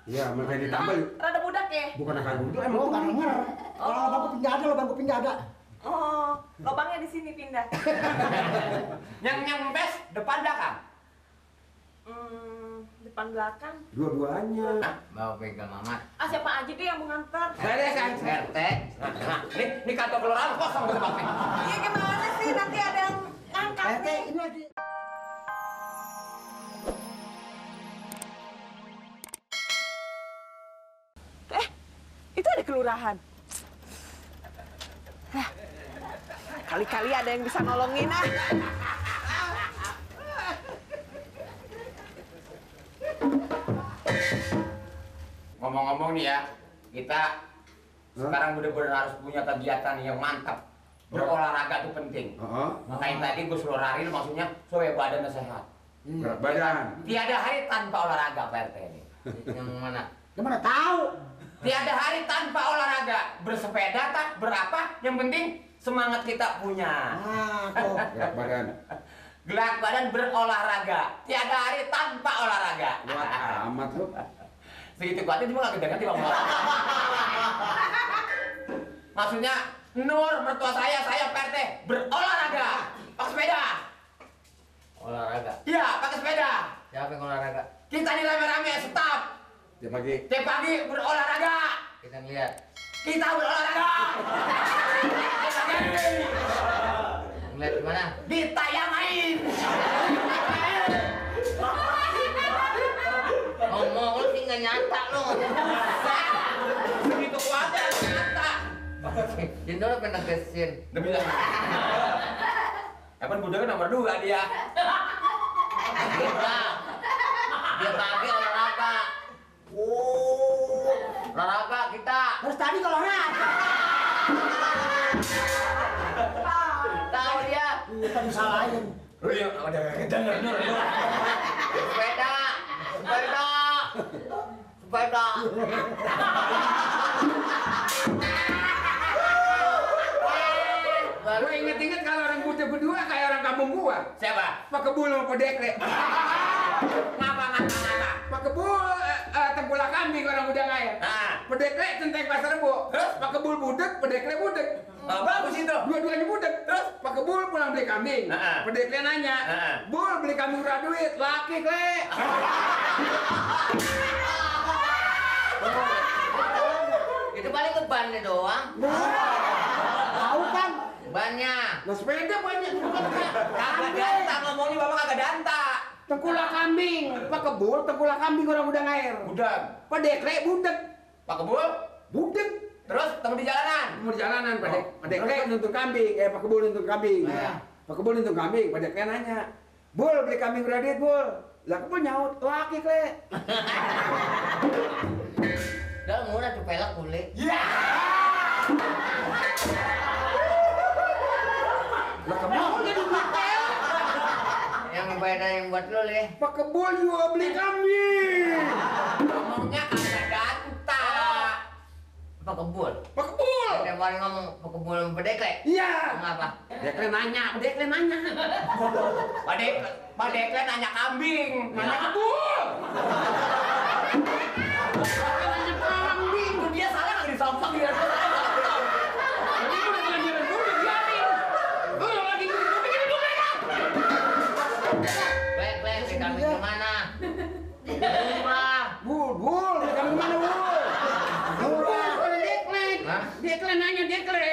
Iya, makanya ditambal. Rada budak ya? Bukan akal budak, Lo emang nggak denger. Kalau lubang kuping nggak ada, lubang kuping nggak ada. Oh, lubangnya di sini pindah. Yang bes depan belakang. Depan belakang. Dua-duanya. Mau pegang Mamat. Siapa aja deh yang mau nganter? Saya RT. Nah, ini kantor kelurahan kosong tempatnya. Iya gimana sih nanti ada yang ngangkat RT nih. ini lagi. Itu ada kelurahan. Kali-kali ada yang bisa nolongin ah. Ngomong-ngomong nih ya, kita sekarang bener-bener harus punya kegiatan yang mantap. Berolahraga itu penting. Makanya tadi gue suruh lari, maksudnya supaya badannya sehat. Berat badan. Tiada hari tanpa olahraga, Pak RT ini. Yang mana? Yang mana tahu? Tiada hari tanpa olahraga. Bersepeda tak berapa, yang penting semangat kita punya. Nah, tuh. Berat badan. Gerak badan berolahraga. Tiada hari tanpa olahraga. Kuat amat lu. Segitu kuatnya cuma gak kedengar tiba olahraga. Maksudnya Nur, mertua saya Pak RT berolahraga. Pakai sepeda. Olahraga? Iya, pakai sepeda. Siapa yang olahraga? Kita nih rame-rame, stop. Tiap pagi. Tiap pagi berolahraga. Kita lihat. Kita berolahraga. Ngeliat gimana? Ditayangin. Ngomong lu sih nggak nyata lu. Segitu kuatnya nyata. Jindo lu pernah kesin. Demi lah. Emang budaknya nomor 2 dia. Dia pagi olahraga. Olahraga kita. Terus tadi kalau olahraga. Tahu dia. Iya, tadi salahin. Lu yang ada kedengar Nur. Sepeda. Gue inget-inget kalau orang buta berdua kayak orang kampung gua. Siapa? Pak Kebul sama Pak Dekle. Ngapa? Pak Kebul tengkulak kambing orang udah ngaya. Pak Dekle centeng pasar Rebo. Terus? Pak Kebul budek, Pak Dekle budek. Bagus itu. Dua-duanya budek. Terus? Pak Kebul pulang beli kambing. Pak Dekle nanya, Bul beli kambing berapa duit? Laki Kle. Itu paling ke bannya doang. Tahu kan? Bannya. Nah sepeda banyak. Kagak danta ngomongnya bapak kagak danta. Tengkulak kambing. Pak Kebul tengkulak kambing orang udah ngair. Udah. Pak Dekle budek. Pak Kebul. Budek. Terus ketemu di jalanan. Mau di jalanan, Pak Dekle nuntun kambing, Pak Kebul nuntun kambing. Pak Kebul nuntun kambing, Pak Dekle nanya, Bul beli kambing berapa duit, Bul? Lah Kebul nyaut, laki Kle. Dah murah tuh pelak kulit. Lah Kebul jadi butel. Yang beda yang buat lo le. Pak Kebul juga beli kambing. Ngomongnya kagak danta. Pak Kebul. Pak Kebul. Dia paling ngomong Pak Kebul sama Pak Dekle. Iya. Ngapa? Dekle nanya, Pak Dekle nanya. Pak Dekle nanya kambing. Nanya Kebul. Nanya kambing. Itu dia salah nggak disompang dia. Ini udah jalan-jalan dulu, biarin. Lu lagi ngomong ini dulu ya. Beli kambing di mana? Murah. Bul, beli kambing mana, Bul? Murah. Dekle. Hah? Dekle nanya, Dekle.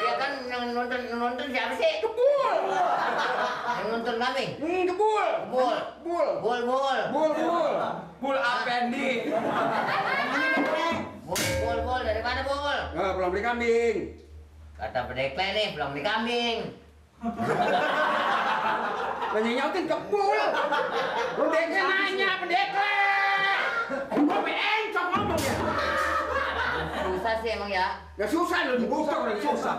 Dia kan yang nonton siapa sih? Kebul. Yang nonton kambing. Kebul. Bul. Bul. Bul. Bul Apendi. Bul. Dari mana Bul? Pulang beli kambing. Kata Pak Dekle nih, belum beli kambing. Nanya nyautin ke Bul. Lu Dekle nanya, Pak Dekle. Kopi encok ngomong ya. Susah sih emang ya. Ya susah lu dibuka udah susah.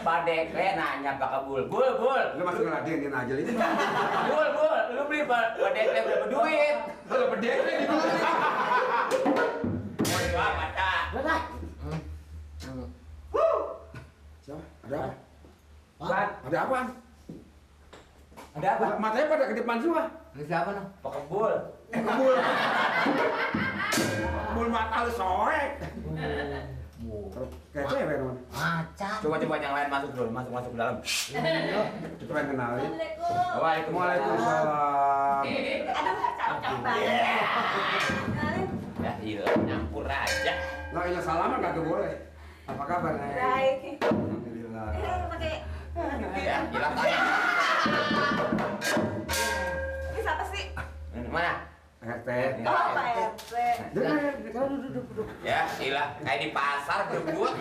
Pak Dekle nanya Pak Bul. Bul. Lu masih ngeladenin aja ini. Bul, lu beli Pak Dekle berapa duit? Kalau Pak Dekle dibeli. Mau apa tak? Berapa? Siapa? Ada apa? Ban. Ada apa? Ada apa? Matanya pada ke depan semua. Ini siapa noh? Pak Bul. Kebul. Mul mata lu soek. Kayak cewek teman. Macan. Coba yang lain masuk dulu, masuk ke dalam. Coba yang kenalin. Assalamualaikum. Waalaikumsalam. Aduh, cakep banget. Kenalin. Ya iya, nyampur aja. Lah ini salaman kagak boleh. Apa kabar, Nek? Baik. Alhamdulillah. Pakai. Ya, hilang tanya. Ini siapa sih? Mana? RT. Oh, Pak RT. Duduk. Ya, ilah kayak di pasar berebut.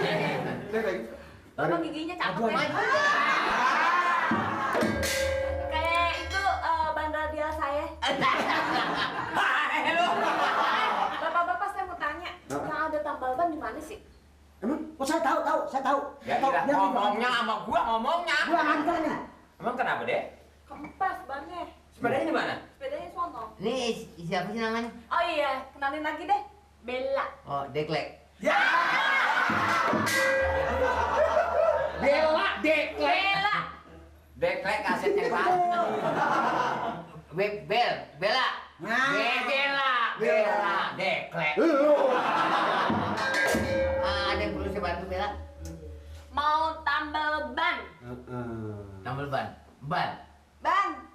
Bapak giginya cakep ya. Kayak itu ban radial saya. Hai lu. Bapak-bapak saya mau tanya, yang ada tambal ban di mana sih? Emang? Oh saya tahu. Ya ilah ngomongnya sama gua ngomongnya. Gua nganter nih. Emang kenapa deh? Kempes bannya. Sepedanya di mana? Sepedanya sono. Ini siapa sih namanya? Oh iya, kenalin lagi deh. Bella. Oh, Deklek. Bella, Deklek. Bella. Deklek kaset yang tadi. Bella. Nah. Bella. Deklek. Ada yang perlu saya bantu Bella? Mau tambal ban. Tambal ban. Ban.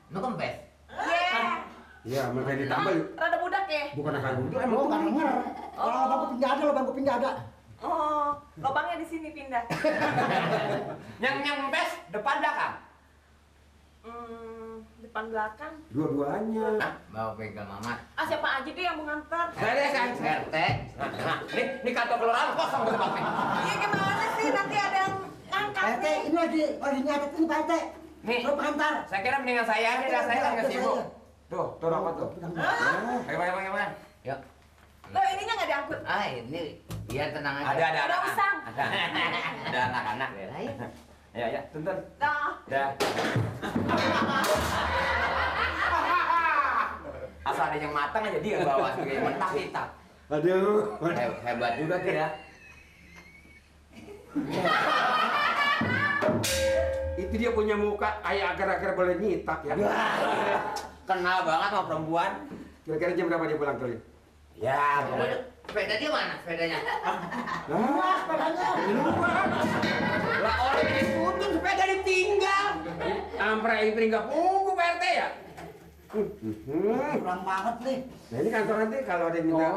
Nu kempes. Yeah. Iya, mereka ditambah. Rada budak ya? Bukan akan duduk, Oh, emang nggak denger. Kalau lubang kuping nggak ada, lubang kuping nggak ada. Oh, lubangnya di sini pindah. Yang nyempes depan belakang. Depan belakang. dua-duanya. Mau pegang Mamat. Siapa aja deh yang mau nganter? Saya kan. RT. Nah, ini kantor kelurahan kosong tempatnya. Iya gimana sih nanti ada yang ngangkat Pak RT, nih? ini lagi nyatet ini Pak RT. Nih. Lo pengantar. Saya kira mendingan saya aja dah, saya kan nggak sibuk. Tuh rokok tuh. Hah? Gimana? Yuk. Loh ininya nggak diangkut? Ini biar tenang aja. Ada Udah anak. usang. Ada anak-anak. Bella ya. Ya, tuntun. Dah. Dah. Asal ada yang matang aja dia bawa sebagai mentah hitam. Aduh. Hebat juga tuh ya. Itu dia punya muka kayak agar-agar boleh nyitak ya. Kenal banget sama perempuan. Kira-kira jam berapa dia pulang tuh? Ya, pokoknya. Sepeda dia mana? Sepedanya? Lah, Sepedanya. lah orang ini tuntun sepeda ditinggal. Ampre itu nggak punggu Pak RT ya? Kurang banget nih. Nah ini kantor nanti kalau ada yang minta,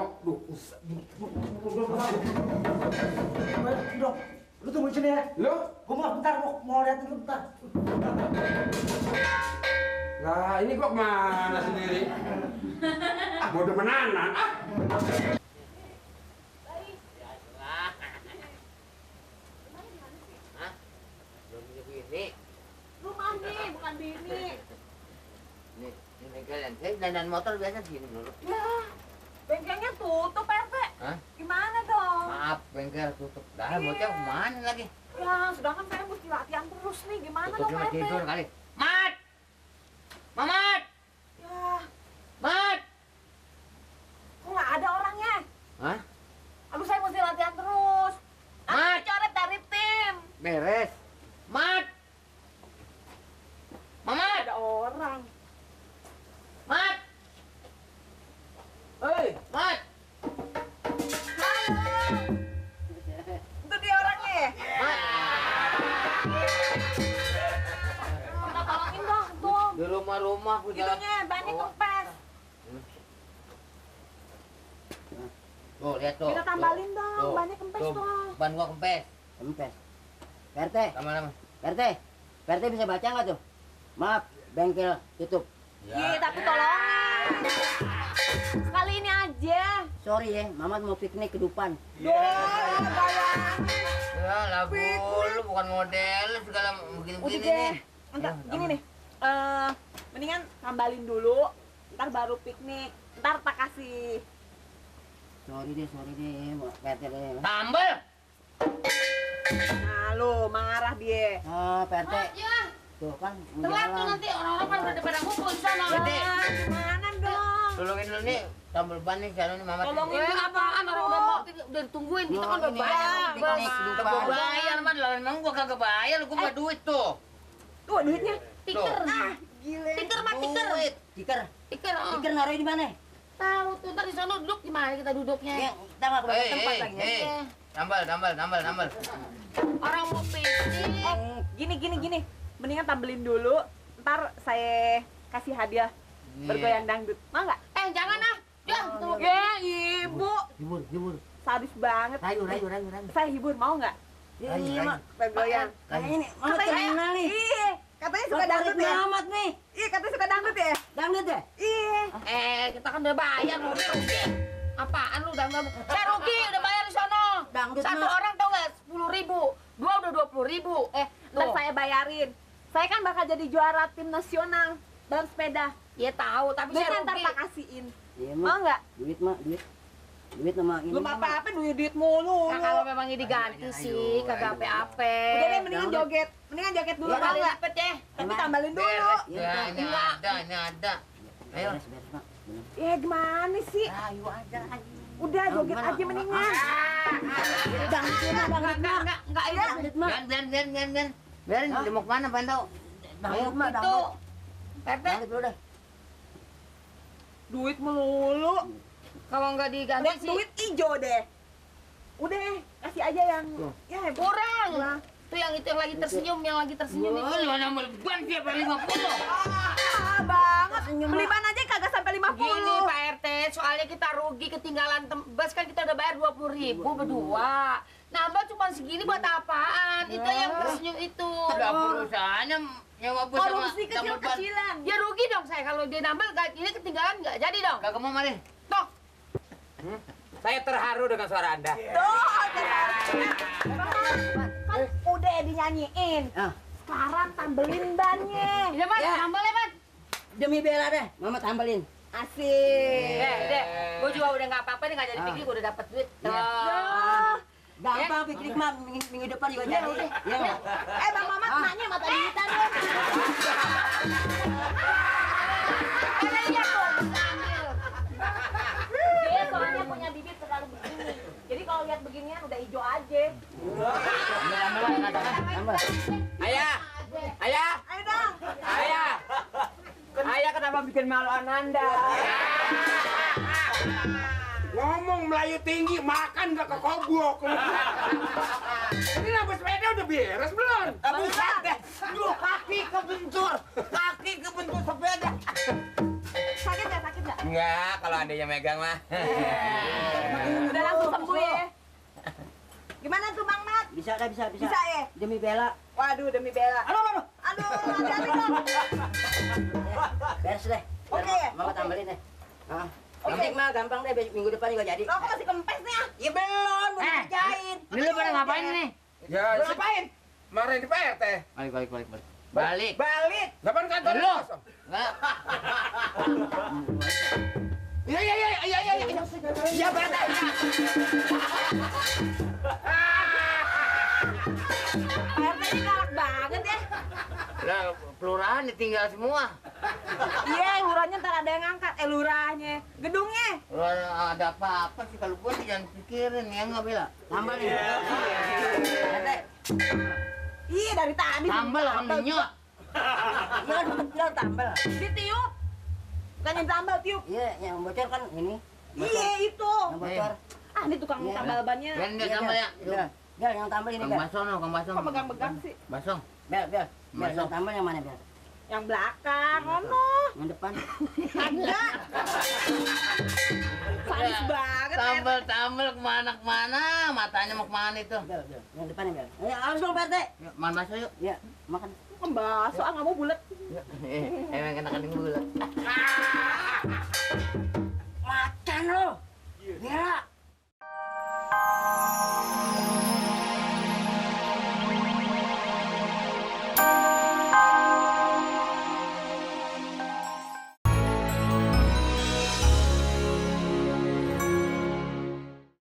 Dok, lu tunggu di sini ya. lo, Gua mau bentar, mau lihat dulu bentar. lah ini kok kemana sendiri? Mau demenanan, ah? Hah? Belum bisa begini. Rumah nih, bukan bini. Ini bengkel saya dandan motor biasa sini dulu. Ya, bengkelnya tutup RT. Hah? Gimana dong? Maaf, bengkel tutup. Dah, bocah kemana lagi? Ya, sedangkan saya mesti latihan terus nih. Gimana Tutup dong cuma RT? tidur kali. Mat! Mamat! Ya, Mat! kok nggak ada orangnya? Hah? Aduh, saya mesti latihan terus. Mat! Nanti coret dari tim. Beres. Mat! Mamat! Ada orang. Mat! Hei, Mat! Halo. Itu dia orangnya ya? Mat! Minta tolongin dong, tuh. Di rumah-rumah aku jalan. Itunya, bannya kempes. Tuh, lihat tuh. Kita tambalin dong, Tuh. bannya kempes Tuh, dong. ban gua kempes. Kempes. PRT, Lama-lama. PRT bisa baca nggak tuh? Maaf, bengkel tutup. Iya, tapi tolongin. Sekali ini aja. Sorry ya, Mamat mau piknik ke depan. Doh, bayangin. Ya, lagu lu bukan model segala Udah begini-begini deh. nih. Entar, gini nih. Mendingan tambalin dulu, ntar baru piknik. Ntar tak kasih. Sorry deh, PRT deh. Tambel. Nah, lo marah dia. Ah, PRT. Ya, Tuh kan, mau telat tuh jalan. nanti orang-orang kan udah pada ngumpul di sana. Gede. Gimana dong? Tolongin dulu nih, tambel ban nih jalan nih Mamat. Tolongin dulu apaan? Orang udah mau udah ditungguin. Kita kan udah Ini bayar. piknik ke Gua depan. bayar man, lah emang gua kagak bayar, gua nggak duit tuh. Tuh duitnya. Tiker. Ah, gile. Tiker mah tiker. Duit. Tiker, Tiker. tiker naruh di mana? tahu tuh, ntar di sana duduk di mana kita duduknya? Ya, kita nggak keluar tempat lagi. Iya. Tambal. Orang mau piknik. Gini. Mendingan tampilin dulu. Ntar saya kasih hadiah bergoyang dangdut. Mau nggak? Jangan ah. Ya, tuh. Ya, ibu. Hibur. Sadis banget. Rayu. Saya hibur, mau nggak? Iya, Mak. Bergoyang. Kayaknya ini Mama kenal nih. Iya, katanya suka dangdut ya. Amat nih. Iya, katanya suka dangdut ya. Dangdut ya? Iya. Kita kan udah bayar, rugi. Apaan lu udah nggak? Saya rugi, udah bayar di sono. Dangdut, Satu Mak. orang tau nggak 10.000, dua udah 20.000. Ntar Tuh. saya bayarin. Saya kan bakal jadi juara tim nasional balap sepeda. Ya tahu, tapi saya Duitnya ntar rugi. tak kasihin. Iya, Mau Mak. nggak? Duit, Mak, duit. Duit sama ini. Belum Mak. apa-apa duit mulu. Nah, kalau memang ini diganti sih, kagak apa-apa. Udah deh, mendingan Dangdut. joget. Mendingan joget dulu, Dua mau kali nggak? lipet ya. Tapi tambalin dulu. Iya, ini ada. Ayo. Beres, Mak. Ya gimana sih? Ayo aja. Udah joget gimana? aja mendingan. Dangdut, Mak, dangdut, Mak. Enggak Iya. Dangdut, Mak. Biarin. Biarin, dia mau kemana, Pan tau? Dangdut, Mak, Itu. dangdut. Pete, Dangdut dulu deh. Duit melulu. kalau nggak diganti sih Duit ijo deh. Udah, kasih aja yang ya kurang. Lah. Tuh yang itu yang lagi tersenyum itu. Lu nambah ban dia paling 50. banget. Beli ban aja kagak sampai 50. Gini Pak RT, soalnya kita rugi ketinggalan bus kan kita udah bayar 20.000 berdua. Nambah cuma segini buat apaan? Itu yang tersenyum itu. Udah perusahaannya nyewa bus Kalau sama mesti tambal ban. kecil-kecilan. Ya rugi dong saya kalau dia nambah ini ketinggalan nggak jadi dong. Kagak mau mari. Tok. Saya terharu dengan suara Anda. Kan udah dinyanyiin. Ah. Sekarang tambelin bannya. Ya Mas, Ya. nambah ya Mas. Demi bela deh, Mama tambalin. Asik. Deh, gue juga udah nggak apa-apa nih nggak jadi pikir gue udah dapet duit. Tuh. Ya. Gampang piknik, Mak. Minggu depan juga jadi. Iya, Mak. Bang Mamat nanya mata duitan dong. Iya tuh, bisa ambil. Dia soalnya punya bibit terlalu begini. Jadi kalau lihat beginian udah hijau aja. Tambah. Ayah. Ayo dong. Ayah kenapa bikin malu Ananda? Ngomong Melayu tinggi, makan gak kekoblok. Ini nambah sepeda udah beres belum? Bukan deh. Duh, kaki kebentur sepeda. Sakit nggak? Enggak, kalau adanya megang mah. Udah langsung sembuh ya. Gimana tuh Bang Mat? Bisa dah, bisa. Bisa ya? Demi bela. Waduh demi bela. Aduh, hati-hati dong. Beres deh. Oke. Mama tambalin deh. Ah. Oke. Penting mah gampang deh, besok minggu depan juga jadi. Lo kok masih kempes nih ah? Ya belum, belum kerjain. Ini lu pada ngapain nih? Ya, ngapain? Marahin di PRT. Balik. Balik. Lapan kantor Lu. kosong. Enggak. Iya. Iya, PRT. PRT-nya galak banget ya. Lah, kelurahan ditinggal semua. Iya, lurahnya ntar ada yang ngangkat. Lurahnya. Gedungnya. Lu ada apa-apa sih kalau gua jangan pikirin ya enggak Bela. Tambal nih. Ate. Iya, dari tadi. Tambal kan minyak. Iya kan bilang tambal. Ditiup. Bukan yang tambal, tiup. Iya, yang bocor kan ini. Iya, itu. Yang bocor. Ah, ini tukang Iya. tambal bannya. Kan dia Iya, tambal ya. Bel. Bel, yang tambal ini, Kang Bel. Basong, Kang Basong. Kok megang-megang sih? Basong. Bel. Bel, Masuk. yang tambal yang mana, Bel? Yang belakang, ono. Yang depan. Ada. Sadis banget. Tambal kemana, matanya mau kemana itu? Bel. Yang depan ya, Bel. Ya, harus dong, Pak RT. Yuk, makan bakso yuk. Ya, makan. Bukan bakso, nggak mau bulat. Emang kena kening bulat.